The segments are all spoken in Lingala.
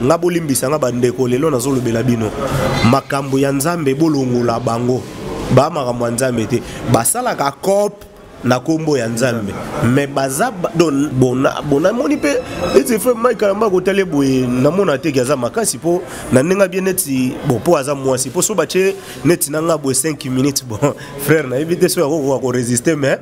Nga bolimbisa nga bandeko lelo nazolobela bino makambo ya Nzambe, bolongola bango ba makambo ya Nzambe te, basalaka coop na kombo ya Nzambe mais baza don bona bona moni pe eti frère Mike Kalamba kotale boye namona te ki aza makasi po na ndenge bien neti bon po aza mwasi po so batie neti na nga boye 5 minutes bon frère nayebi te so akokoka ko résister mais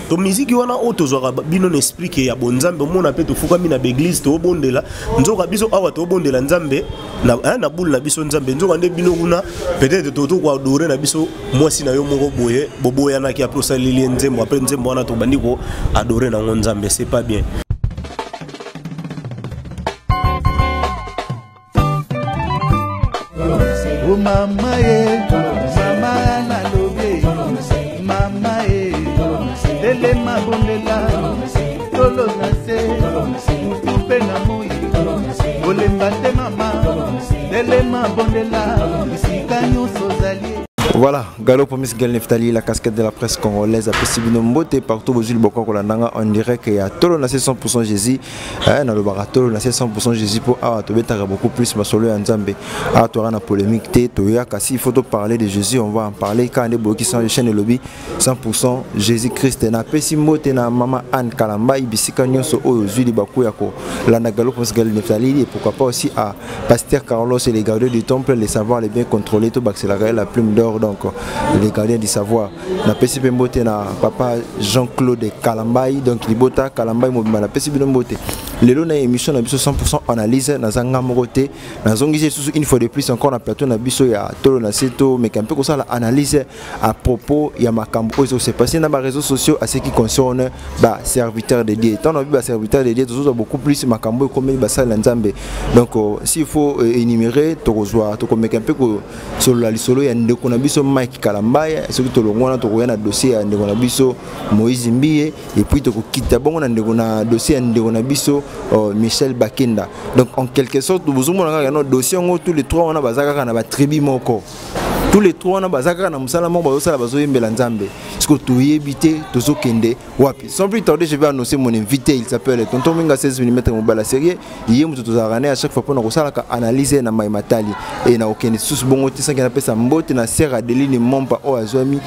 to miziki wana oyo tozwaka bino na esprit ke ya bonzambe omona mpe tofukami na baeglise tobondela nzoka biso awa tobondela nzambe na, hein, na boule na biso nzambe nzoka nde bino kuna peut-être tokoadore na biso mwasi na yo moko boye boboyanaki apres osaleli ye nzembo apres nzembo wana tobandi ko adore nango nzambe c'est pas bien. Oh mama ye, mama nalobi, mama ye, telema bondela, tolo na se, mutu mpe na moi, kolemba te mama, telema bondela, bisika nyonso ozali. Voilà, Gallo Promis Gal Neftali, la casquette de la presse congolaise, apesi bino mbote partout bozuli boko kolandanga en direct ya tolo na 100% Jésus. Eh, nalobaka tolo na se 100% Jésus mpo awa tobetaka beaucoup plus masolo ya Nzambe. Awa toyaka na polémique te, toyaka s'il faut parler de Jésus, on va en parler. Kaka nde boyoki sans chaîne elobi 100% Jésus Christ. Napesi mbote na mama Anne Kalambayi bisika nyonso oyo ozwi libaku ya kolanda Gallo Promis Gal Neftali, et pourquoi pas aussi à Pasteur Carlos et les gardiens du temple, les savoirs les bien contrôlés, tout bakiselaka la plume d'or, donc les gardiens du savoir. Napesi mpe mbote na papa Jean-Claude Kalambayi, donc libota Kalambayi mobimba napesi bino mbote. Lelo na émission na biso 100% analyse, naza nga moko te, nazongisi lisusu une fois de plus encore na plateau na biso ya tolo na se to meka mpe kosala analyse à propos ya makambo oyo se passer na ba réseaux sociaux à ce qui concerne ba serviteur de Dieu. Tant na ba serviteur de Dieu tozozwa beaucoup plus makambo ekomeli basali na Nzambe. Donc s'il faut énumérer, tokozwa tokomeka mpe kosolola lisolo ya ndeko na biso Mike Kalambayi. Soki tolongwana tokoya na dossier ya ndeko na biso Moïse Mbiye, et puis tokokita bongo na ndeko na dossier ya ndeko na biso Michel Bakenda. Donc en quelque sorte bozomona kaka no dossier yango tous les trois wana baza kaka na ba tribu moko, tous les trois wana baza kaka na mosala moko bazosala, bazoyembela Nzambe. Siko toyebi te tozokende wapi. Sans plus tarder, je vais annoncer mon invité. Il s'appelle Tonton Minga 16 mm mobala sérieux. Ye moto tozalaka naye à chaque fois mpona kosalaka analyse na mai matali e na kokende susu bongo te sanki napesa mbote na sœur Adeline Mompa oyo azwami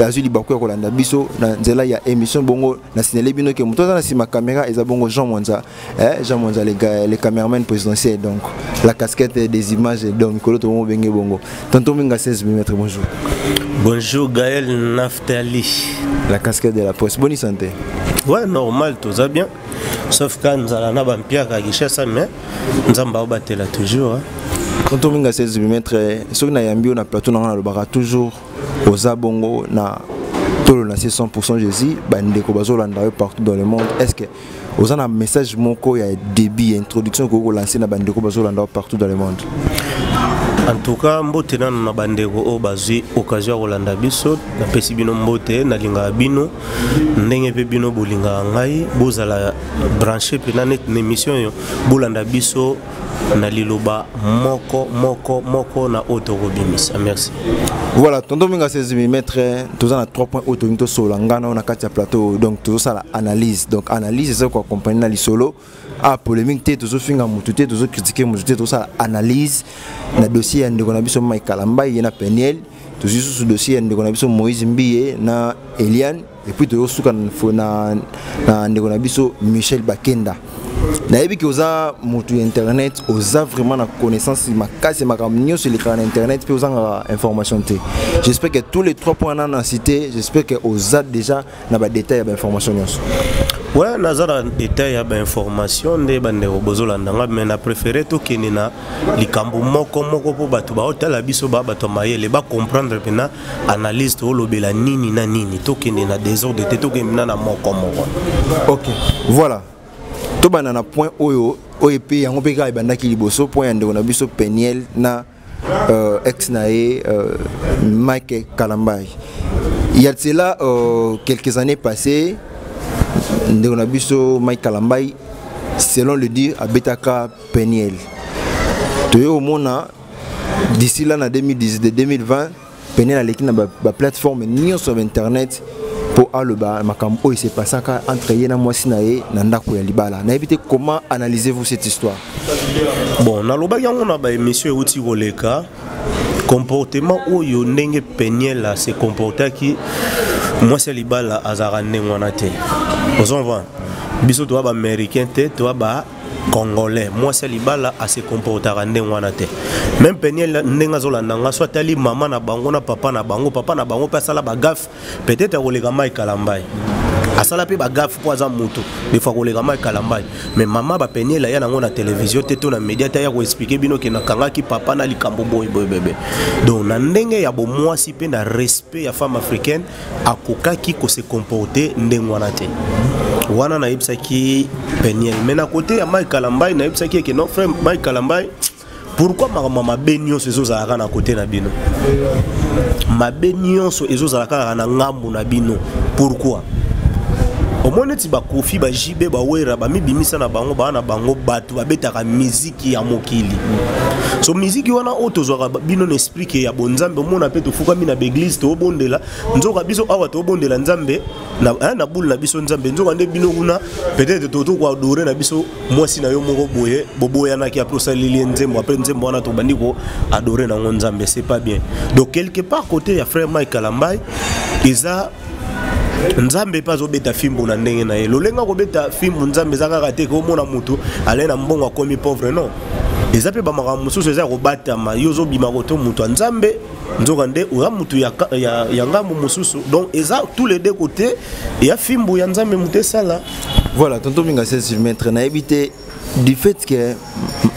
azwi libaku ya kolanda biso na nzela ya émission. Bongo na signalé bino ke moto aza na nsima caméra eza bongo Jean Mwanza, eh, Jean Mwanza le cameraman présidentiel, donc la casquette des images. Donc mikolo tomongo benge bongo Tonton Minga 16 mm, bonjour. Bonjour Gaël Naftali, la casquette de la presse. Bonne santé. Ouais, normal, tout ça bien. Sauf quand nzala na bampiaka Kinshasa, mais Nzambe aobatela toujours, hein. Tonton Minga 16 mm, soki nayambi yo na plateau na nga nalobaka toujours oza bongo na tolo na se 100% Jésus, bandeko bazolanda yo partout dans le monde. Est-ce que oza na message moko ya début ya introduction okoki kolancer na bandeko bazolanda yo partout dans le monde? En tout cas, mbote nano na bandeko oyo bazwi occasion ya kolanda biso. Napesi bino mbote, nalingaka bino ndenge mpe bino bolingaka ngai. Bozala branché mpena neti na émission oyo, bolanda biso na liloba moko moko moko na oyo tokobimisa. Merci. Voilà, Tonton Minga 16 mm, toza na 3 points oyo tolingi tosolola nga na kati ya plateau. Donc tozosala analyse, donc analyse eza koaccompagne na lisolo a polémique te, tozofinga motu te, tozocritiquer motu te. Tozosala analyse na dossier ya ndeko na biso Mike Kalambayi ye na Peniel, tozwi susu dossier ya ndeko na biso Moïse Mbiye na Eliane, et puis tozosuka na ndeko na biso Michel Bakenda. Nayebi ke oza motu ya internet, oza vraiment na connaissance makasi ya makambo nyonso elekaka na internet mpe ozangaka information te. J'espère que tous les trois points na na cité, j'espère que oza déjà na badétail ya bainformation nyonso. Ouais, naza na détail ya bainformation nde bandeko bozolanda nga, mais na préféré tokende na likambo moko moko mpo bato baotala biso ba bato ya mayele bacomprendre mpena analyse toolobela nini na nini. Tokende na désordre te, tokende na moko moko. Ok, voilà, tobanda na point oyo oyo epe yango mpe kaka ebandaki liboso, point ya ndeko na biso Peniel na ex na ye Mike Kalambayi. Il y a de cela quelques années passées, ndeko na biso Mike Kalambayi, selon le dire, abetaka Peniel. Toye omona d'ici là na 2010 de 2020, Peniel aleki na baplateforme nyonso ya internet. Mpo aloba makambo oyo esepasaka entre ye na mwasi na ye na ndako ya libala. Nayebi te comment analysez-vous cette histoire. Bon, nalobaki yango na baémission euti koleka. Comportement oyo ndenge Peniel se comportaki, mwasi ya libala azalaka ndenge wana te. Ozomva biso toa baaméricain te, toa ba congolais. Mwasi ya libala ase comportaka ndenge wana te. Même Peniel ndenge azolanda nga, so atali mama na bango na papa na bango, papa na bango mpe asala bagaffe, peut-être akoleka Mike Kalambayi, asala mpe bagaffe mpo aza moto, des fois akoleka Mike Kalambayi. Mais mama bapeniel aya nango na télévision te to na média te, aya koexpliquer bino ke nakangaki papa na likambo boye boye bebe. Donc na ndenge ya bomwasi mpe na respect ya femme africaine, akokaki kose comporter ndenge wana te. Wana nayebisaki Peniel. Mais na côté ya Mike Kalambayi, nayebisaki eke non, frère Mike Kalambayi, pourquoi makambo mabe nyonso ezozalaka na côté na bino, mabe nyonso ezozalaka kaka na ngambu na bino? Pourquoi omoni neti bakofi, bajibe, bawera bamibimisa na bango, baa na bango bato babetaka miziki ya mokili? So miziki wana oyo tozwaka bino na esprit ke ya bonzambe, omona mpe tofukami na baeglise, toobondela nzoka biso awa toobondela Nzambe na, hein, na boule na biso Nzambe, nzoka nde bino kuna peut-être tokoadore na biso mwasi na yo moko boye boboyanaki, apres osaleli ye nzembo, apres nzembo wana tobandi koadore nango Nzambe. C'est pas bien. Donc quelque part, côté ya frère Mike Kalambayi, eza Nzambe mpe azobeta fimbu na ndenge na ye. Lolenga kobeta fimbu Nzambe eza kaka te komona motu alai na mbongo akomi pauvre, non. Eza mpe bamakambo mosusu eza ya kobatama. Yo ozobima koto moto ya Nzambe, nzoka nde oza motu ya, ya, ya ngambo mosusu. Donc eza tous les deux côtés ya fimbu ya Nzambe moto esala. Voilà, tonton Minga Sylvestre, nayebi te du fait que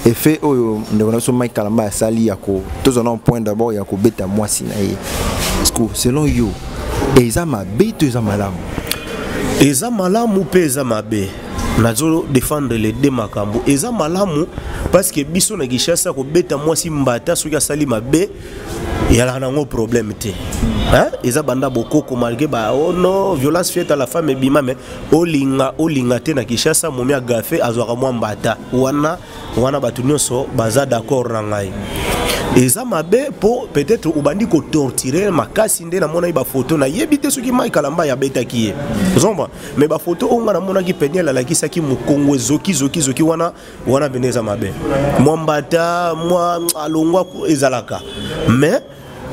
effet oyo ndeko na biso Mike Kalamba asali ya ko tozwa na point d'abord ya kobeta mwasi na ye, parce que selon yo eza mabe to eza malamu? Eza malamu mpe eza mabe. Nazo défendre les deux makambo. Eza malamu parce que biso na Kinshasa, kobeta mwasi mbata soki asali mabe eyalaka nango problème te, hein? Eza banda bokoko, malgré ba oh non, violence faite à la femme ebima, mais olinga olinga te, na Kinshasa momi agafe azwaka mwa mbata wana. Wana bato nyonso baza d'accord na ngai. Eza mabe mpo peut-être obandi kotortire makasi. Nde namonaki bafoto, nayebi te soki Mike Kalamba abetaki ye, ozomba, mais bafoto oyo nga namonaki, Peniel alakisaki mokongo ezoki zoki zoki wana. Wana pene eza mabe. Mwa mbata mwa alongwa ezalaka, mais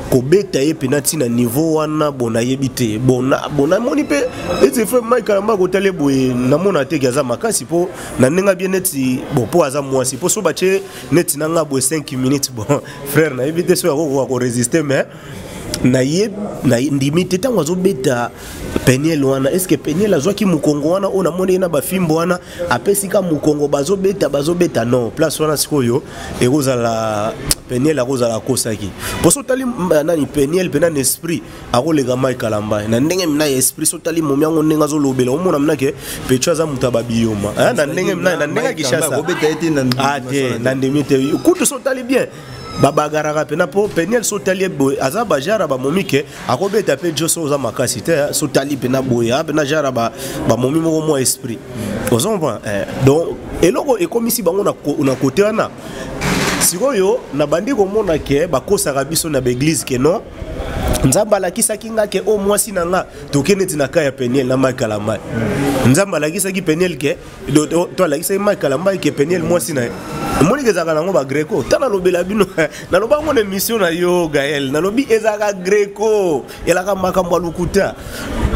kobeta ye mpena ntina niveau wana, bon, nayebi te. Bon, bon, namoni mpe eti frère Mike Kalamba kotala boye, namona teke aza makasi mpo na ndenge abie neti bon, mpo aza mwasi, mpo so batie neti na nga boye 5 minutes, bon, frère, nayebi te soki akokoka korésister. Mais naye ndimi te ntango azobeta Peniel wana. Est ce que Peniel azwaki mokongo wana oyo namoni ye na bafimbo wana, apesi ka mokongo, bazobeta bazobeta? Non, place wana sikoyo ekozala Peniel akozala akosaki, mpo so otali nani Peniel mpena na esprit akoleka Mike Kalamba na ndenge mina ya esprit. So otali momi yango ndenge azolobela, omona mina ke pecho aza moto ya babiyoma na ndenge na ndenge ya Kinshasa te, na ndemi te kutu. So otali bien, babagaraka mpena, mpo Peniel so otali ye boye aza bajara bamomi ke akobeta mpe jo. So oza makasi te, so otali mpena boye a mpena jara bamomi moko mwa esprit, ozo comprendre? Donc eloko ekomisi bango na kote wana sikoyo, nabandi komona ke bakosaka biso na baeglise ke non, Nzambe alakisaki nga ke o mwasi na nga, toke neti na ka ya Peniel na Mike Kalambayi, Nzambe alakisaki Peniel ke to alakisaki Mike Kalambayi ke Peniel mwasi na ye. Omoniki ezalaka nango bagreco ta. Nalobela bino, naloba yango na émission na yo Gael, nalobi ezalaka greco, elaka makambo ya lokuta.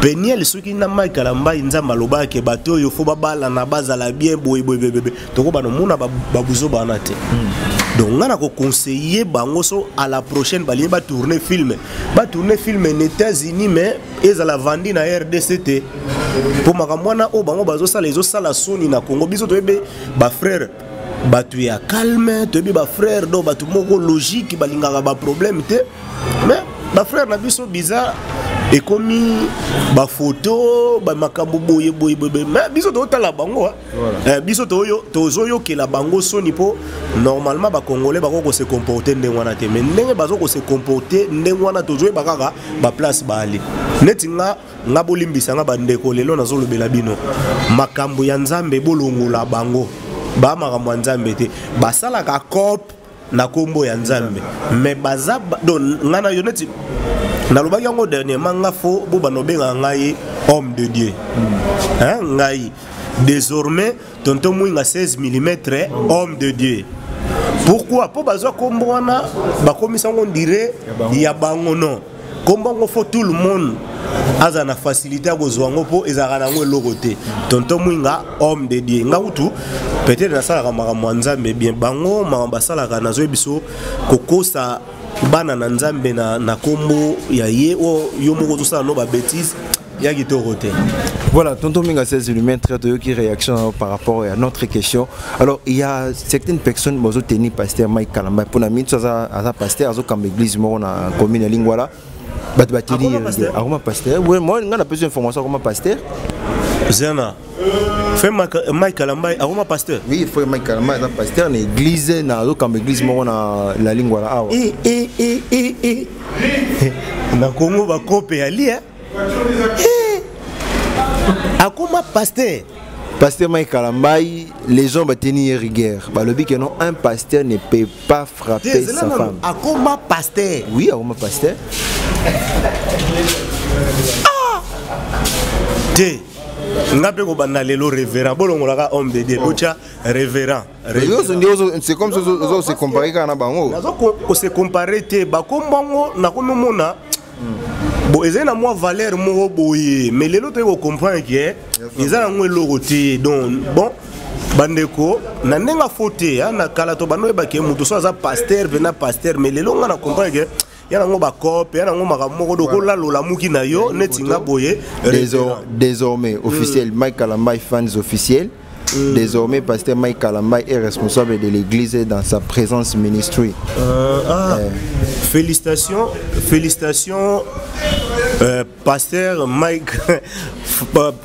Peniel soki na Mike Kalambayi, Nzambe alobaka ke bato oyo fo babalana, bazala bien boye boye bebebe, tokobana omona babuzo bana te. Donc nga na koconseiller bango, so à la prochaine balingi batourne film, batourne film na États-Unis, mais ezala vandi na RDC te, mpo makambo wana oyo bango bazosala ezosala soni na Congo. Biso toyebi bafrère bato ya calme, toyebi bafrère donc bato moko logique, balingaka baproblème te. Mais bafrère na biso bizarre, ekomi bafoto, bamakambo boye boye boye, mais biso tozotala bango. Biso tozoyokela bango soni, mpo normalement bacongolais bako kose comporter ndenge wana te. Mais ndenge bazo kose comporter ndenge wana, tozoyeba kaka baplace baali. Neti nga, nga bolimbisa nga bandeko, lelo nazolobela bino makambo ya Nzambe, bolongola bango ba makambo ya Nzambe te. Basalaka cope na nkombo ya Nzambe, mais baza donc nga na yo neti nalobaki yango dernièrement, nga fo bobanda obengaka ngai. homme de Dieu. Hein, ngai désormais tonton Mwinga 16 mm, homme de Dieu. Pourquoi? Po bazwa kombo wana, bakomisa ngo dire ya bango. Non, kombo yango, faut tout le monde aza na facilité ya kozwa yango, mpo ezalaka nango eloko te. Tonton Mwinga homme de Dieu, nga kutu peut-être nasalaka makambo ya Nzambe bien, bango makambo basalaka, nazoyebi biso kokosa bana na Nzambe na kombo ya ye oyo yo moko ozosala no babêtises ya kitoko te. Voilà, tonton Minga 16 mm, toyoki réaction par rapport à notre question. Alors, il y a certaines personnes qui ont tenu pasteur Mike Kalamba. Pour la minute, ça a pasteur, azo comme église moko na commune ya Lingwala. Bato bateli Akoma pasteur? Akoma pasteur. Ouais, moi nga na pesi information, akoma pasteur. Zena frère Mike Kalamba akoma pasteur? Oui, frère Mike Kalamba aza pasteur na église na azo comme église moko na la Lingwala awa. E e e e e, na Kongo bakope ya lia. Eh, akoma pasteur? Pasteur Mike Kalambayi, les gens bateni rigueur. Balobi que non, un pasteur ne peut pas frapper sa femme. Akoma pasteur? Oui, akoma pasteur. Ah! Te, nga mpe kobanda lelo révérend, bolongolaka homme de Dieu, botya révérend. C'est comme ozo se comparer kaka na bango. Nazo kose comparer te. Bakombo yango nakomi omona bon, ezali na mwa valeur moko boye, mais lelo toyei kocomprendre ke eza nango eloko te. Donc bon, bandeko, na ndenge afo te, na kala to bando oyebake moto so aza pasteur mpena pasteur, mais lelo nga na comprendre ke ya nango bakope ya nango makambo moko do kolalola muki na yo neti nga boye. Désormais officiel, Mike Kalambay fans officiel. Désormais, pasteur Mike Kalambay est responsable de l'église dans sa présence ministry. Ah, félicitations, félicitations, pasteur Mike,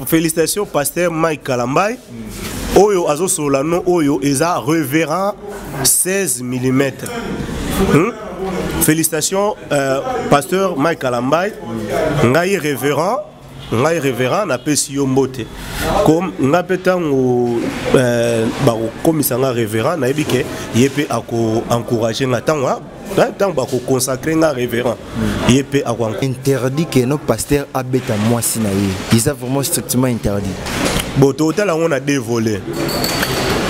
félicitations, pasteur Mike Kalambay. Oyo azosola no oyo eza révérend 16 mm. Félicitations, pasteur Mike Kalambay. Ngai révérend, ngai révérend napesi yo mbote. Comme nga mpe ntango bakokomisa nga révérend, nayebi ke ye mpe akoencourage nga ntango bakoconsacre nga révérend, ye mpe ako Interdit que nos pasteurs abeta mwasi na ye. Eza vraiment strictement interdit. Bon, totala yango na deux volets.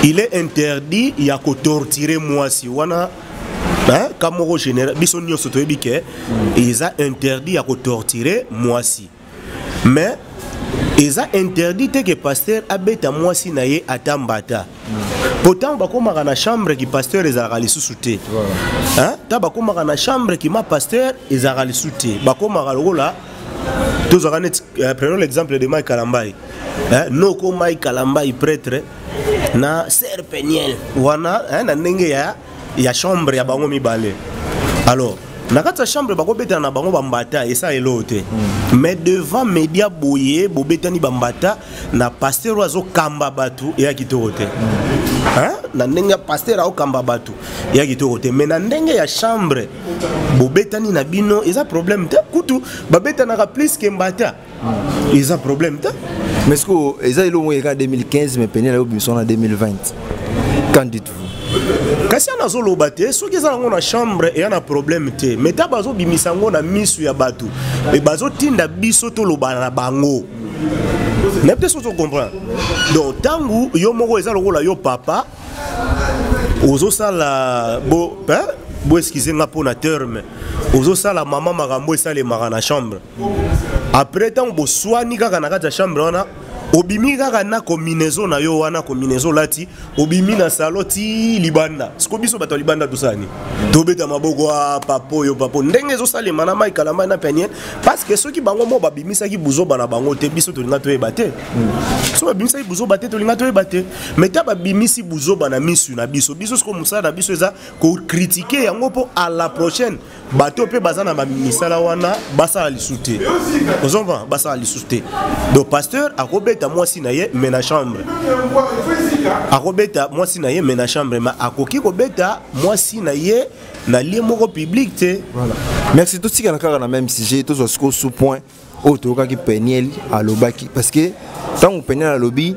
Il est interdit ya kotorturer mwasi wana, hein, ka moko général, biso nyonso toyebi ke eza interdit ya kotorturer mwasi, mais eza interdit te ke pasteur abeta mwasi na ye ata mbata, po ntango bakomaka na chambre ki pasteur ezalaka lisusu te. Hein? Ntango bakomaka na chambre kima pasteur ezalaka lisusu te, bakomaka lokola tozwaka neti prenons l'exemple de Mike Kalambai, hein? Noko Mike Kalambai prêtre na sœur Peniel wana, hein, na ndenge ya chambre ya bango mibale. Alors na kati ya chambre bakobetana na bango bambata, esa eloo te. Mais devant média boye bobetani bambata na pasteur oyo azokamba bato, eya kitoko te. Hein? Na ndenge ya pasteur aokamba bato, eya kitoko te, mais na ndenge ya chambre bobetani na bino, eza problème te. Kutu babetanaka plus ke mbata, eza problème te. Mais ce que eza eloko moko eka 2015, mais pene na biso na 2020, qu'en dites-vous? Kasi ana azoloba te, soki eza nango na chambre, eya na problème te, mais ta bazobimisa yango na misu ya bato e bazotinda biso toloba na bango, nayebi te soki ocomprendre. Donc ntango yo moko eza lokola yo papa ozosala bo, hein? Bo excuse nga mpo na terme, ozosala mama makambo esalemaka na chambre. Après ntango boswani kaka na kati ya chambre wana, obimi kaka na combinaison na yo wana, combinaison olati, obimi na salon ti libanda. Siko biso bato ya libanda tosala nini? Tobeta maboko: a papa oyo, papa ndenge ezosalema na Mike Kalamba na Peniel. Parce que soki bango mo babimisaki buzoba na bango te, biso tolinga toyeba te. So babimisaki buzoba te, tolinga toyeba te. Mais ta babimisi buzoba na misu na biso, biso siko mosala na biso eza kocritiquer yango, mpo à la prochaine bato mpe baza na bamisala wana basala lisusu te. Ozomba basala lisusu te. Donc pasteur akobeta mwasi na ye, mais na chambre. Akobeta mwasi na ye, mais na chambre. Mais akoki kobeta mwasi na ye na lieu moko public te. Voilà, merci. Totikala kaka na même sujet, tozwa sikoyo sous point oyo toyokaki Peniel alobaki, parce que ntango Peniel alobi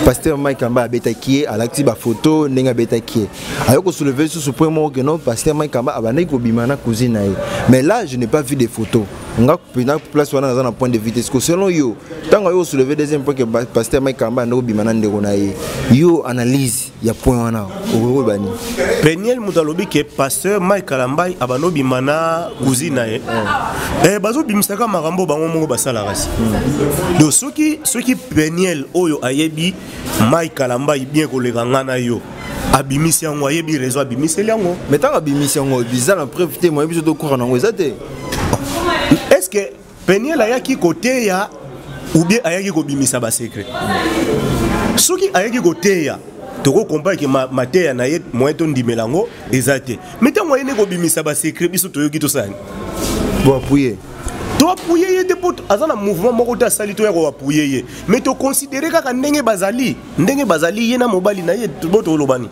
pasteur Mike Kamba abetaki ye, alakisi bafoto ndenge abetaki ye, aye kosoulever lisusu point moko ke non, pasteur Mike Kamba abandaki kobima na cousine na ye. Mais là, je n'ai pas vu des photos. Nga na place wana naza na point de vue te. Selon yo, ntango yo soulever deuxième point que pasteur Mike Kalambay andoko bima na ndeko na ye, yo analyse ya point wana okoki koloba nini? Peniel moto alobi ke pasteur Mike Kalambay abanda obima na cousine na ye, bazobimisaka makambo bango moko basalaka si. Donc soki Peniel oyo ayebi Mike Kalambay bien koleka nga na yo, abimisi yango, ayebi raison abimiseli yango. Mais ntango abimisi yango, eza na preuve te, moyebi biso tokura nango eza te. Est ce que Peniel ayaki koteya ou bien ayaki kobimisa basecret? Soki ayaki koteya, tokokomprendre ke mateya na ye moyen tondimela yango eza te. Mais ntango aye nde kobimisa basecret, biso toyoki, tosala nini? Boappuyer. Toappuyer ye te, mpo aza na mouvement moko te asali toya koappuyer ye. Mais toconsidérer kaka ndenge bazali, ndenge bazali ye na mobali na ye. Bo toloba nini?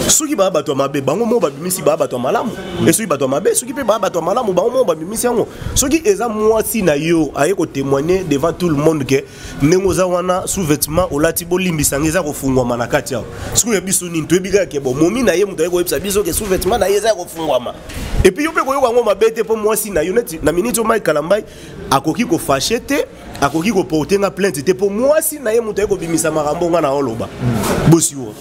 Soki baya bato ya mabe, bango moko babimisi baya bato ya malamu. E soki bato ya mabe, soki mpe baya bato ya malamu, bango moko babimisi yango. Soki eza mwasi na yo aye kotémoigner devant tout le monde ke ndenge oza wana, sous-vêtement olati, bolimbisa nga, eza kofungwama na kati awa, soki oya biso nini? Toyebi kaka ke bomomi na ye moto aye koyebisa biso ke sous-vêtement na ye eza ya kofungwama. Et puis yo mpe koyoka yango mabe te, mpo mwasi na yo neti na minute oyo Mike Kalambay akoki kofâcher te, akoki koporter nga plainte te, mpo mwasi na ye moto aye kobimisa makambo nga na oloba bosiwa.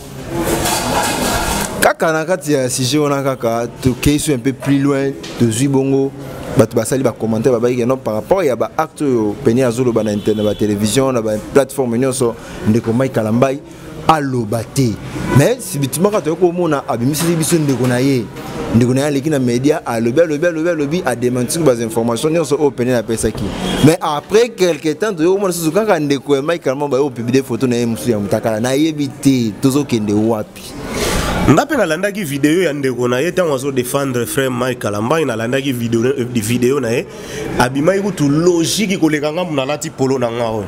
Kaka na kati ya sujet wana, kaka tokei so un peu plus loin, tozwi bongo bato basali bacommentaire, babaki non, par rapport ya baacte oyo pene azoloba na internet, na batélévision, na baplateforme nyonso, ndeko Mike Kalambay aloba te. Mais subitement kaka toyei komona abimiseli biso ndeko na ye, ndeko na ye aleki na média, alobi, alobi, alobi, alobi, adémentir bainformation nyonso oyo pene apesaki. Mais après quelque temps, toyei komona susu kaka ndeko ya Mike Kalambay baye kopublier photo na ye mosusu ya motakala. Nayebi te tozokende wapi. Nga mpe nalandaki video ya ndeko na ye ntango azodéfendre frère Mike Kalambay. Nalandaki video na ye, abimaki kutu logique koleka ngambu nalati polo na nga oyo.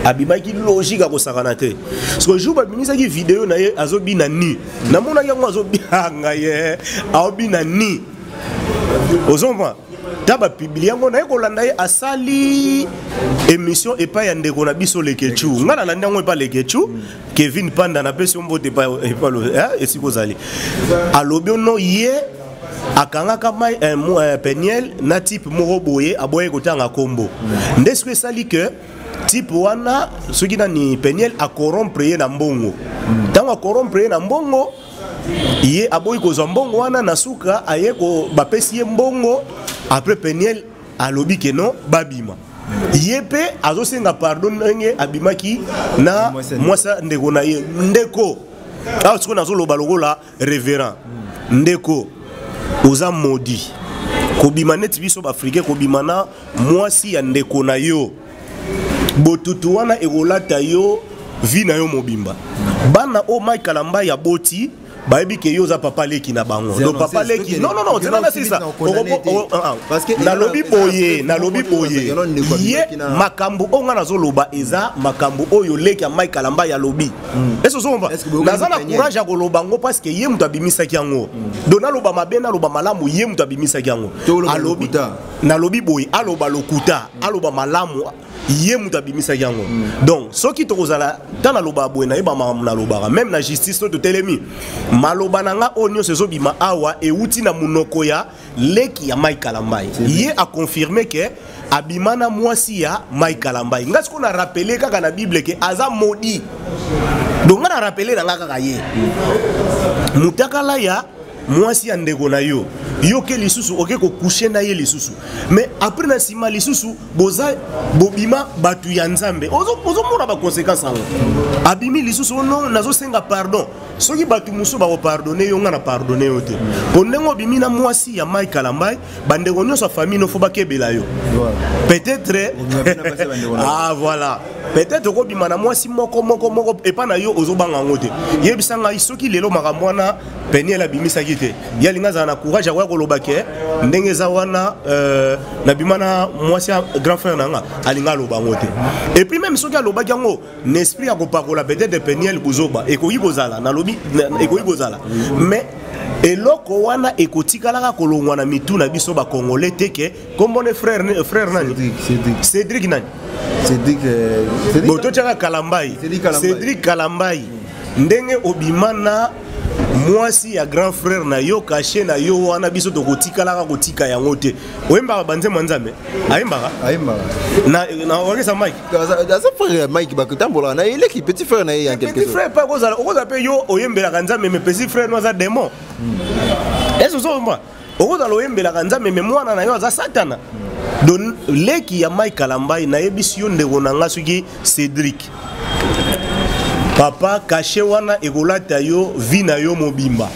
Abimaki logique, akosakana te. Parce que jour babimisaki video na ye azobina ni, namonaki yango azobina ye, aobina ni, ozomva ta bapublier yango. Naye kolanda ye asali émission epai ya ndeko na biso Lekechu. Ngai nalandi yango epai Lekechu Kevin Panda, napesi yo mbote epa esika ozali. Alobi ono ye akangaka mai Peniel na type moko boye, aboye kotanga kombo. Nde soki esali ke type wana, soki nani, Peniel acorrompre ye na mbongo. Ntango acorrompre ye na mbongo, ye aboyi kozwa mbongo wana. Na suka aye bapesi ye mbongo. Après Peniel alobi ke non, babima. Ye mpe azosenga pardon ndenge abimaki na mwasi ndeko na ye. Ndeko, awa sikoyo nazoloba lokola révérend. Ndeko, oza maudit. Kobima neti biso baafricain, kobima na mwasi ya ndeko na yo, botutu wana ekolata yo vie na yo mobimba. Bana oyo Mike Kalambay aboti bayebi ke yo oza papa leki na bango. Donc papa leki, non, non, non, zela na sisa. Nalobi boye, nalobi boye, ye makambo oyo nga nazoloba eza makambo oyo leki ya Mike Kalambay alobi. Ese ozomba naza na courage ya koloba yango parce que ye moto abimisaki yango. Donc naloba mabe, naloba malamu, ye moto abimisaki yango. Alobi, nalobi boye, aloba lokuta, aloba malamu, ye moto abimisaki yango. Donc soki tokozala ntan naloba boye, nayeba makambo nalobaka. Même na justice to totelemi, maloba na nga oyo nyonso ezobima awa euti na monoko ya leki ya Mike Kalambay. Ye aconfirmer ke abima na mwasi ya Mike Kalambay. Nga sikoyo na rappeler kaka na Bible ke aza maudit. Donc nga na rappeler na nga kaka ye mutakala ya mwasi ya ndeko na yo, yo ke lisusu oke kocoucher na ye lisusu. Mais après na nsima lisusu boza bobima bato ya Nzambe, ozomona baconséquence yango. Abimi lisusu, non, nazosenga pardon. Soki bato mosusu bakopardonner yo, nga na pardonner yo te, mpo ndenge obimi na mwasi ya Mike Kalambay, bandeko nyonso ya famille no fo bakebela yo. Peut-être, ah voilà, peut-être okobima na mwasi moko moko moko epa na yo, ozobanga yango te. Yebisa ngai, soki lelo makambo wana Peniel abimisaki te, ye alingi azala na courage akoya koloba ke ndenge eza wana, nabima na mwasi ya grand frère na nga? Alingi aloba yango te. Et puis même soki alobaki yango na esprit ya kopakola peut-être Peniel buzoba, ekoki kozala, nalobi ekoki kozala, mais eloko wana ekotikalaka kolongwa na mitu na biso bacongolais te ke kombone frère nani? Cédric nani? Cédric, bon, totiaka Kalambai. Cédric Kalambai, ndenge obima na Mwasi ya grand frère na yo, cachet na yo wana, biso tokotikalaka kotika yango te. Oyembaka banzembo ya Nzambe? Ayembaka? Ayembaka. Na orchestre Mike. Aza frère ya Mike, bakotambolaka na ye, eleki petit frère na ye en quelque Petit sorte. frère mpe okozala, okozala mpe yo oyembelaka Nzambe, mais petit frère no aza démon. Est-ce ozomba? Okozala oyembelaka Nzambe, mais mwana na yo aza satana. Donc leki ya Mike Kalambai, nayebisi yo ndeko na nga, soki Cédric, papa, cachet wana ekolata yo vie na yo mobimba.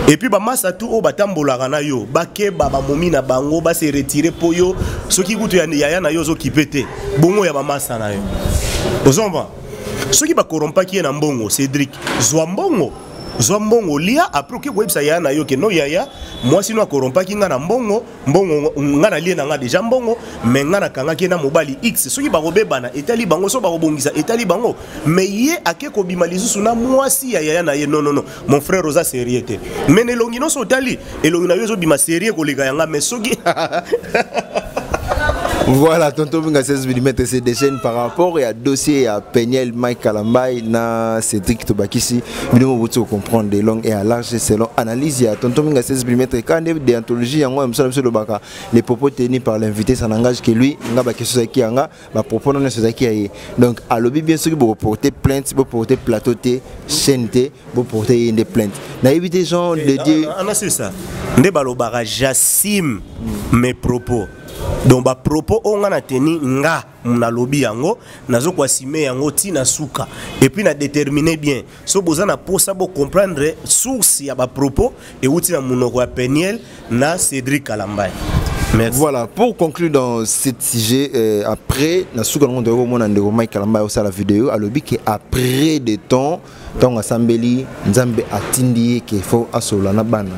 Et puis bamasa tu oyo batambolaka na yo, bakeba, bamomi na bango base retire, mpo yo soki kutu ya yaya na yo ozokipe te, bongo ya bamasa na yo ozomba. Soki bakorompaki ye na mbongo, Cédric, zwa mbongo, zwa mbongo, lia. Après oke koyebisa yaya na yo ke no, yaya, mwasi no akorompaki nga na mbongo, mbongo nga nalie na nga déjà mbongo, mais nga nakangaki ye na mobali X. Soki bakobebana, etali bango. So bakobongisa, etali bango. Mais ye ake kobima lisusu na mwasi ya yaya na ye. Non, non, non, mon frère, oza sérieux te. Mais na elongi nyonso otali, elongi na yo ezobima sérieux koleka yanga. Mais soki Voilà, tonton Minga 16 mm se déchaîne par rapport à dossier à Peniel, Mike Kalambay, na Cédric Tobakisi. Bino vous comprendre de long et à large selon analyse ya tonton Minga 16 mm quand déontologie yango msala biso lobaka, les propos tenus par l'invité, ça n'engage que lui. Nga ba question qui yanga ba propos non c'est qui ye. Donc alobi bien, ceux qui vont porter plainte, vont porter plateau T, chaîne T, vont porter des plaintes. Na éviter gens de dire Ana, c'est ça. Nde balobaka, j'assume mes propos. Donc ba propos oyo nga na teni, nga nalobi yango, nazokoassumer yango ntina suka. Et puis na déterminer bien, so boza na posa bocomprendre source ya bapropos, euti na monoko ya Peniel na Cédric Kalambai. Merci. Voilà, pour conclure dans ce sujet, après, na suka nango toyoko mona ndeko Mike Kalamba osala vidéo, alobi ke après des temps, ntango asambeli, Nzambe atindi ye ke faut asolola na bana,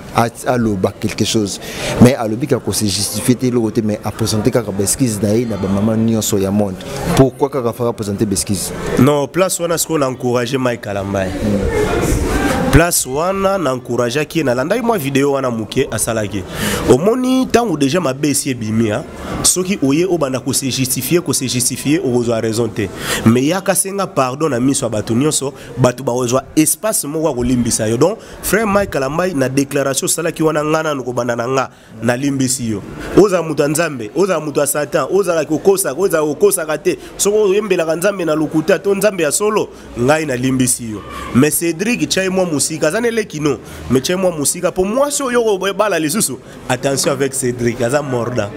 aloba quelque chose. Mais alobi kaka kose justifier te, eloko te, mais aprésente kaka baexcuse na ye na bamama nyonso ya monde. Pourquoi kaka faka présenter baexcuse? Non, place wana sikoyo na encourage Mike Kalambai. Place wana na encourageaki ye. Nalandaki mwa video wana moke asalaki. Omoni, ntango déjà mabe esi ebimi, soki oye obanda kose justifier, kose justifier, okozwa raison te. Mais yaka senga pardon na miso ya bato nyonso, bato bakozwa espace moko ya kolimbisa yo. Donc frère Mike Kalambai, na déclaration osalaki wana, nga nanu kobanda na nga nalimbisi yo. Ozala moto ya Nzambe, ozala moto ya Satan, ozalaki kokosaka, ozala kokosaka te, soki oyembelaka Nzambe na lokuta to Nzambe ya solo, ngai nalimbisi yo. Mais Cédric, tiai mwa mosika, aza na eleki no, mais tiai mwa mosika, mpo mwasi oyo obala lisusu, attention avec Cédric, aza mordant.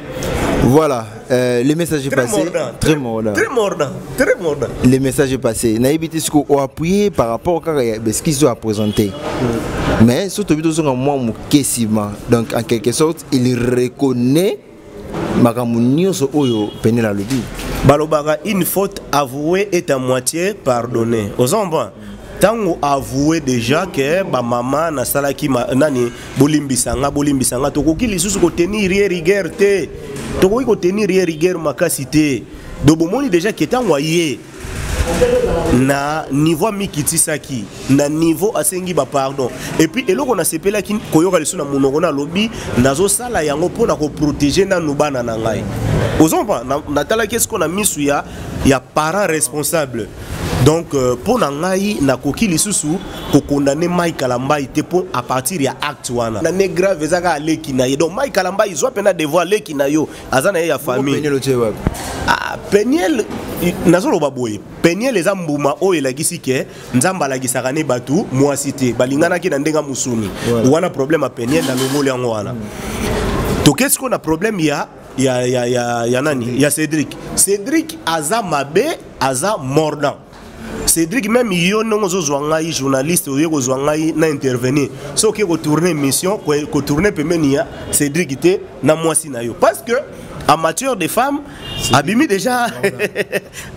Voilà, le message est Très passé. mordant. Très mordant. Très mordant, très mordant. Le message est passé. Nayebi te siko oappuyer par rapport kaka ya baexcuse oyo aprésenté. Mais surtout tozonga mwa moke nsima. Donc en quelque sorte, il reconnaît makambo nyonso oyo Peniel alobi. Balobaka, une faute avouée est à moitié pardonnée. Ozomba ntango avoué déjà ke bamama nasalaki nani, bolimbisa nga, bolimbisa nga. Tokoki lisusu kotenir ye rigueur te, tokoki kotenir ye rigueur makasi te. Donc bomoni déjà ke ntango aye na niveau amikitisaki, na niveau asengi bapardon. Et puis eloko nasepelaki koyoka lisusu na monoko na alobi, nazosala yango mpona koprotéger nanu bana na ngai. Ozompa natalaki esiko na misu ya parent responsable. Donc mpo na ngai, nakoki lisusu kokondane Mike Kalambai te, mpo à partir ya acte wana na ne grave eza kaka aleki na ye. Donc Mike Kalambai, zwa mpena devoir, aleki na yo aza na ye ya famille. Peniel otie wapi? Ah, Peniel, nazoloba boye, Peniel eza mbuma oyo elakisi ke Nzambe alakisaka ne bato mwasi te balinganaki na ndenge ya mosuni. Wana problème ya Peniel, nalongoli yango wana. Toke sikoyo na problème ya nani, ya Cédric. Cédric aza mabe, aza mordant. Cédric, même yo ndenge ozozwa ngai journaliste, oye kozwa ngai na intervenir, soki oke kotourne émission, kotourne pembeni ya Cédric te na mwasi na yo, parce que en matière de femme, abimi déjà,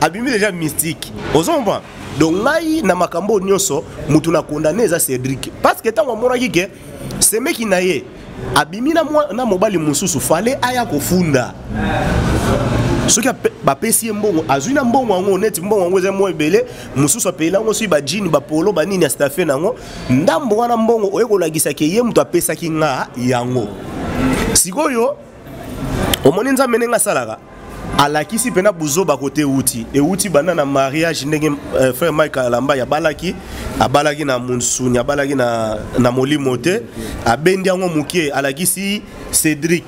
abimi déjà mystique. Ozomba, donc ngai na makambo oyo nyonso, mutu na condamné eza Cédric, parce que ntango amonaki ke semeki na ye abimi na mobali mosusu, fale aya kofunda. Soki bapesi ye mbongo, azwi na mbongo yango, neti mbongo yango eza mwa ebele, mosusu apeyela yango, soki bajini, bapolo, banini ya stafe nango, ndambo wana mbongo oye kolakisa ke ye moto apesaki nga yango. Sikoyo omoni Nzambe ndenge asalaka. Alakisi mpena buzoba kote euti euti banda na mariage ndenge frère Mike Kalambay abalaki, abalaki na monsuni, abalaki na molimo te. Abendi yango moke, alakisi Cédric.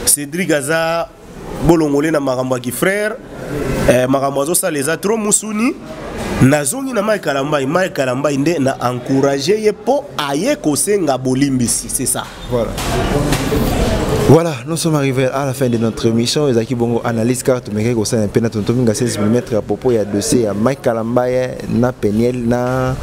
Cédric aza bolongole na makambo ya kifrère, makambo azosala eza trop musuni. Nazongi na Mike Kalambay. Mike Kalambay nde na encourage ye mpo aye kosenga bolimbisi, c'est ça. Voilà. Voilà, nous sommes arrivés à la fin de notre émission. Ezaki bongo analyse carte mais ko sala pena tonton minga 16 mm à propos ya dossier ya Mike Kalambay na Peniel na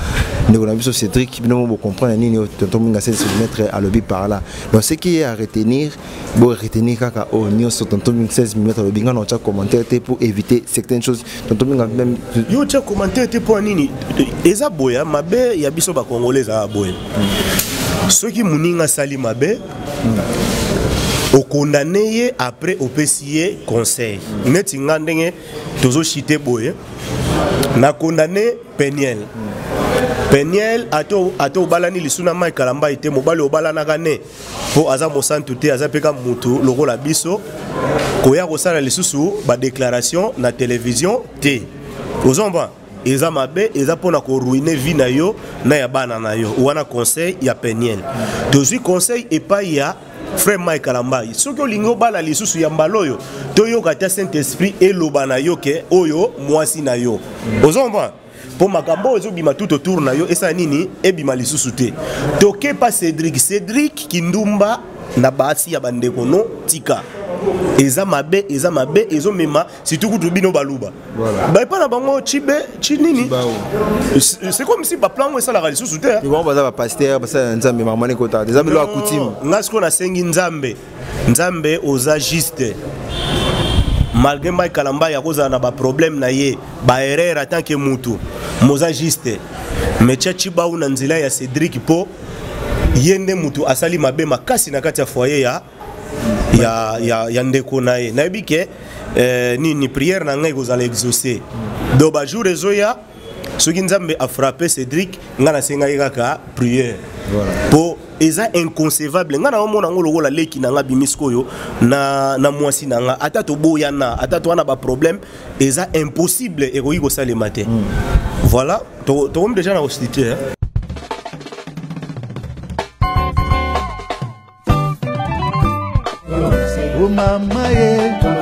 ndeko na biso Cédric. Bino mo comprendre nini tonton minga 16 mm alobi par là. Donc ce qui est à retenir, bo retenir kaka o nyonso tonton minga 16 mm alobi. Nga na tia commentaire te pour éviter certaines choses. Tonton minga même yo tia commentaire te pour nini? Eza boya mabe ya biso ba congolais za boya. Soki muninga sali mabe, okondane ye, après opesi ye conseil. Neti nga ndenge tozoshite boye, na condamné Peniel. Peniel ato obalani lisu na Mike Kalambay te, mobali obalanaka ne mpo aza mosantu te, aza mpe ka mutu lokola biso. Koya kosala lisusu badéclaration na télévision te, ozomba eza mabe, eza mpona koruiner vie na yo na ya bana na yo. Wana conseil ya Peniel. Tozwi conseil epai ya frère Mike Kalambay: soki olingi obala lisusu ya mbala oyo, toyoka te Saint Esprit eloba na yo ke oyo mwasi na yo, ozomba mpo makambo oyo ezobima tout autour na yo esala nini, ebima lisusu te. Tokepa Cédric. Cédric, kindumba na basi ya bandeko no tika, eza mabe, eza mabe, ezomema surtout kutu bino baluba. Baepa na bango chibe chi nini, c'est comme si baplan ngo esalaka lisusu te. Bango baza bapasteur, basala ya Nzambe, makambo wana ekotaka te, eza biloko ya coutume. Nga sikoyo nasengi Nzambe. Nzambe oza juste. Malgré Mike Kalambay akozala na baproblème na ye, baerreur en tant que mutu, moza juste, mais tia chibau na nzela ya Cédric mpo ye nde mutu asali mabe makasi na kati ya foyer ya ndeko na ye. Nayebi ke nini, prière na ngai ekozala exaucé. Donc bajour ezoya, soki Nzambe afrappe Cédric, ngai nasengaki kaka prière mpo eza inconcevable. Ngai naomona yango lokola leki na nga bimi sikoyo na mwasi na nga. Ata toboyana, ata toza na baproblème, eza impossible, ekoki kosalema te. Voilà, tokomi déjà na kostitue, hein? O mama ye.